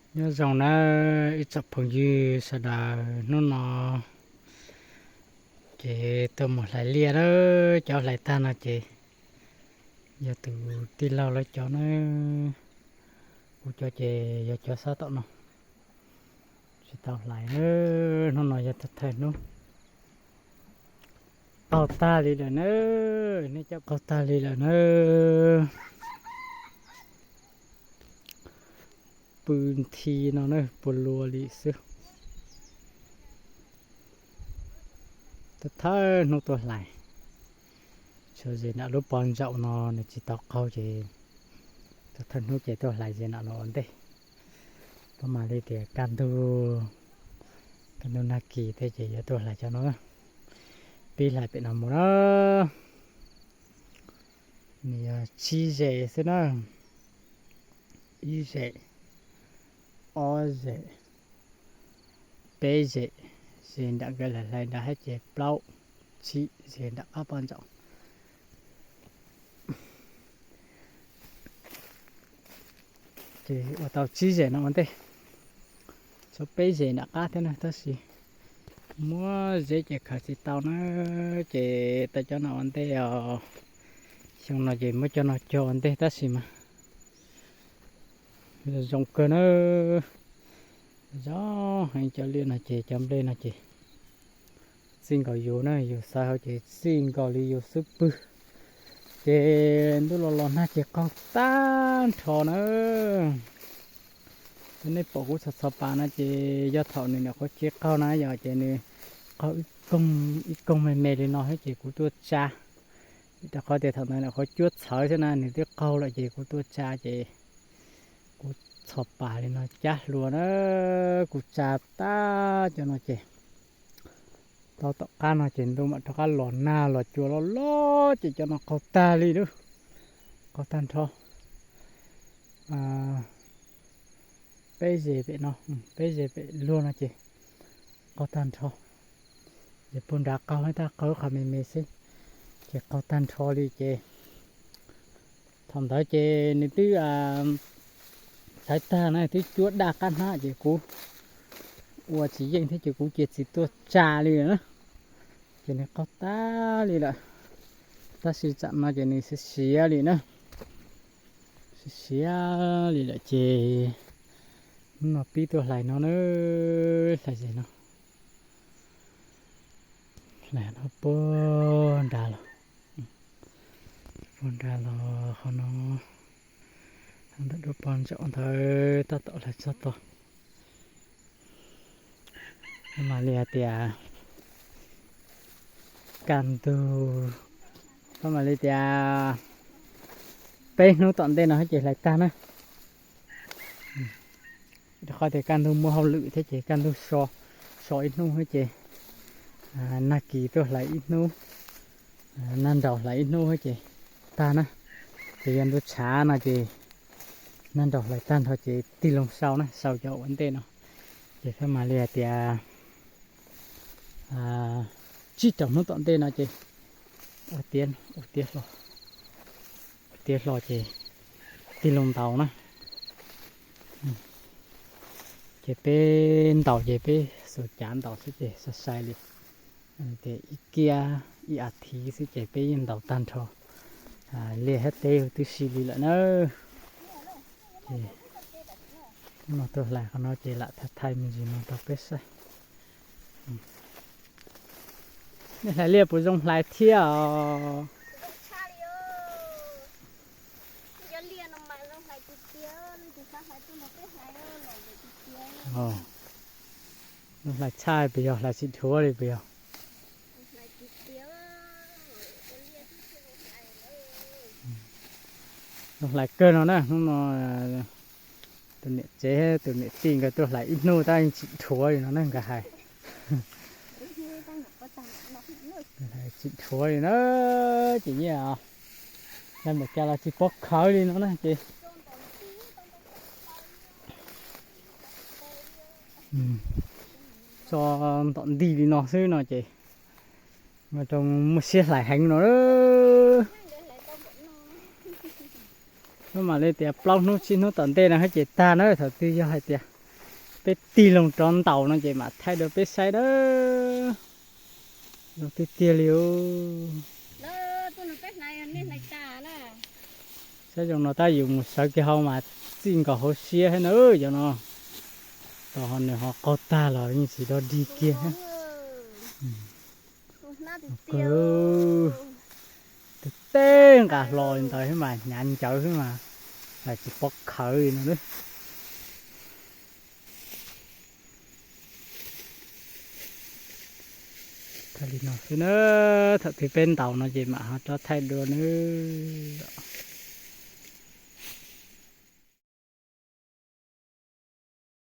Nyob zoo nawb ib tsoom phooj ywg sawv daws, hnub no ces tuaj mus hlais liaj na, cov hlais tag no ces yog tus tij laug lawv cov na, kuv cov ces yog cov sab tom no, tsis tau hlais na, hnub no yog thawj hnub. Qaug tag li lawm na, nej cov qaug tag li lawm na. Pw nthi no na puas luag li xwb. Thawj hnub tuaj hlais, tsuas ze nram lub pob ntsaum no nws tsis tau qaug ces thawj hnub ces tuaj hlais ze nram no ua ntej. Pab mam li tias kaj ntug, kaj ntug nag kis thiab ces yuav tuaj hlais cov no, pib hlais pem no mus na. Nws yog tsib ze xwb na, ib ze, ob ze, peb ze, ze nram nkawd hlais nrad thiab ces plaub, tsib ze nram qab pob ntsaum. Ces ua tau tsib ze no ua ntej, tshuav peb ze nram qab thiab na, tab sis muab zeb ces khaws tsis tau na, ces tau cov no ua ntej os. Xyoo no ces muab cov no cog ua ntej tab sis mas zoo kawg na. Zoo heev, cov liaj no ces cov nplej no ces txij nkaus yus na, yus xav hauv ces txij nkaus li yus xub pwg, ces ntuj los los nag ces qaug tag nrho na. Cov nej pom kuv txhos txhos pas no ces yog thaum nws nyuam qhuav tsis qaug na, yog ces nws qaug ib koog me me li no thiab ces kuv tuaj tsa. Rau qhov tias thaum ntawd nyuam qhuav cuab txhawv xwb na, nws twb qaug lawm ces kuv tuaj tsa ces kuv txhos pas li no cab hlua na, kuv tsa tag cov no ces tau tom qab no ces ntuj mam rov qab los nag los cua loj loj ces cov no qaug tag li lawm, qaug tag nrho. Peb ze pem no, peb ze pem luag no ces qaug tag nrho. Ces puag nrad qaug, tab qaug qhov me me xwb, ces qaug tag nrho li ces thaum ntawd ces nws twb txhawv tag na, twb cuab daj qab hnab ces kuv ua tsis yeej thiab ces kuv cia txiv tuaj tsa li lawm na. Ces nws qaug tag li lawm, tab sis tsam no ces nws siav siav li na, siav siav li lawm ces hnub no pib tuaj hlais no na, hlais ze no, hlais no puag nrad los, puag nrad los qhov no, ntawm lub pob ntsaum ntawd tab tom hlais txog tog. Mam li hais tias kaj ntug, mam li tias peb hnub tom ntej no ces hlais tag na. Rau qhov tias kaj ntug muaj hauj lwm thiab ces kaj ntug so, so ib hnub thiab ces nag kis tuaj hlais ib hnub, nag nraud hlais ib hnub thiab ces tag na. Ces yog ntuj tshav no ces nag nraud hlais tag nrho ces tig loo sau na, sau cov ua ntej no. Ces peb mam li hais tias tsib rau hnub tom ntej no ces ua tiav, ua tiav hlo, ua tiav hlo ces tig loo ntaus na. Ces peb ntaus ces peb xuas cav ntaus xwb ces sai sai li. Ces ib kiab ib as thiv xwb ces peb yeej ntaus tag nrho liaj thiab teb huv tib si li lawm na. Ces hnub no tuaj hlais qhov no ces lam thaij thaij me ntsis no rau peb saib. Nej hlais liaj puas zoo hlais thiab os? Zoo hlais tshaj puas yog, hlais tsis dhuav li puas yog? Zoo hlais kawg no na, hnub no tus niam tsev tus niam tij nkawd tuaj hlais ib hnub tab yeej tsis dhuav li no na nkawd hais. Tsis dhuav li na, ces nyiaj hlais npaum cas los tsis pov khawv li no na ces tso ntom nti li no xwb no ces rau muaj siab hlais heev no. Hnub mam li tias plaub hnub tsib hnub tom ntej no ces tag na, thaum twg yog hais tias Peb tig loo rov ntaus no ces mam thaij dua peb saib na. Zoo tiag tiag li. Saib zoo no tab yus mus sawv kiag hauv mas txij nkaus hauv siab thiab na cov no. Tos ho nws ho qaug tag los yeej tsis dog dig kiag. Tej nqa hlo li ntawd thiab mas hnyav ncawv thiab mas, tsis pov khawv li no. Thaij li no xwb na, thaum twg peb ntaus no ces mam ho rov thaij dua nawb.